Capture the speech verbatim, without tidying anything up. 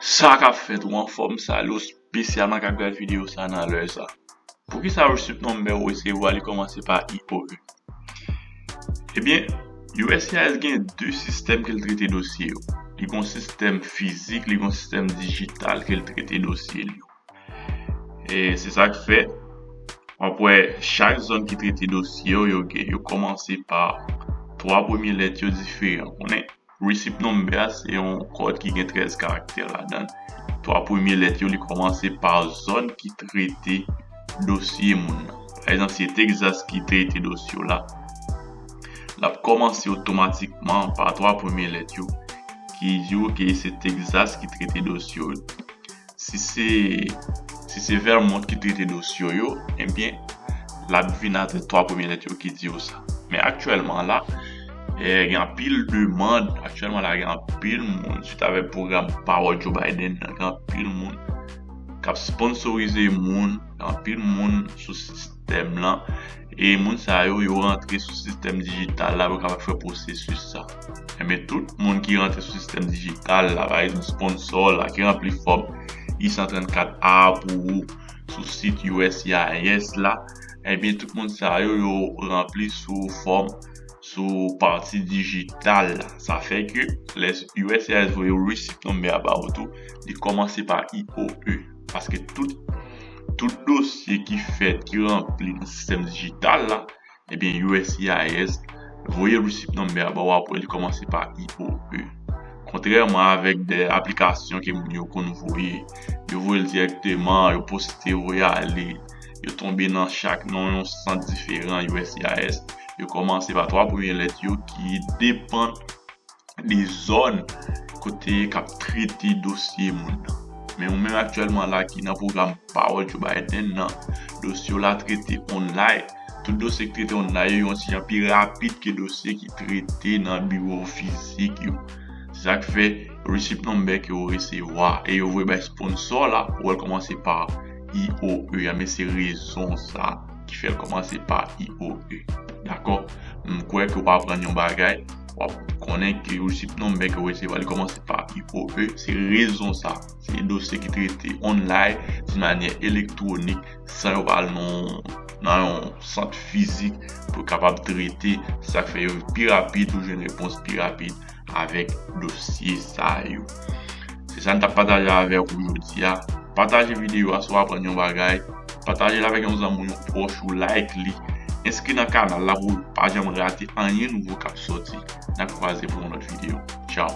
Sa k ap fèt, ou anfòm? Salut, espesyalman k ap gade videyo sa nan lè sa. Poukisa receipt number ou resevwa li kòmanse pa I O E? Ebyen, U S C I S gen de sistèm ke l trete dosye yo. Li gen yon sistèm fizik, li gen yon sistèm dijital ke l trete dosye li yo. E se sa k fè, w ap wè chak zòn ki trete dosye yo, yo gen, yo kòmanse pa twa premye lèt yo diferan. Konnen, receipt number a se yon kòd ki gen trèz karaktè ladan l. Twa premye lèt yo, li kòmanse pa zòn ki trete dosye moun nan. Pa egzanp, si se Texas ki trete dosye w la, l ap kòmanse otomatikman pa twa premye lèt yo ki di w ke se Texas ki trete dosye w. Si se, si se Vermont ki trete dosye w yo, ebyen, l ap vin avèk twa premye lèt yo ki di w sa. Men aktyèlman la, eh, gen anpil demann. Aktyèlman la, gen anpil moun, swit avèk pwogram Power Joe Biden nan, gen anpil moun k ap sponsorize moun, gen anpil moun sou sistèm lan. E moun sa yo, yo rantre sou sistèm dijital la pou yo kapab fè pwosesis sa. Enben, tout moun ki rantre sou sistèm dijital la, pa egzanp, sponsor la, ki ranpli fòm I san trannkat A pou ou sou sit U S C I S la, enben, tout moun sa yo, yo ranpli sou fòm, sou pati dijital la. Sa fè ke lè U S C I S voye receipt number a ba ou tou, li kòmanse pa I O E. Paske tout, tout dosye ki fèt, ki ranpli nan sistèm dijital la, ebyen, U S C I S voye receipt number a ba w, apre li kòmanse pa I O E. Kontrèman avèk de aplikasyon ke moun yo konn voye, yo voye l dirèkteman, yo poste, voye ale, yo tonbe nan chak, nan yon sant diferan U S C I S, yo kòmanse pa twa premye lèt yo ki depann de zòn kote k ap trete dosye moun nan. Men ou menm aktyèlman la ki nan pwogram Power Joe Biden nan, dosye w la trete online. Tout dosye ki trete online yo, yo yon ti jan pi rapid ke dosye ki trete nan biwo fizik yo. Se sa k fè receipt number ke w resevwa e yo voye bay sponsor la, ou wè l kòmanse pa I O E a, men se rezon sa ki fè l kòmanse pa I O E. Dakò? M kwè ke w aprann yon bagay, w ap konnen ke receipt number ke w resevwa, li kòmanse pa I O E. Se rezon sa. Se dosye ki trete online, di manyè elektwonik, san yo pa al nan, nan yon sant fizik pou yo kapab trete. Sa k fè yo pi rapid, ou jwenn repons pi rapid avèk dosye sa yo. Se sa n t ap pataje avèk ou jodi a. Pataje videyo a si w aprann yon bagay. Pataje l avèk yon zanmi w, yon pwòch ou, like li. Enskri nan kanal la pou w pa janm rate anyen nouvo k ap sòti. N ap kwaze pou yon lòt videyo. Tchao.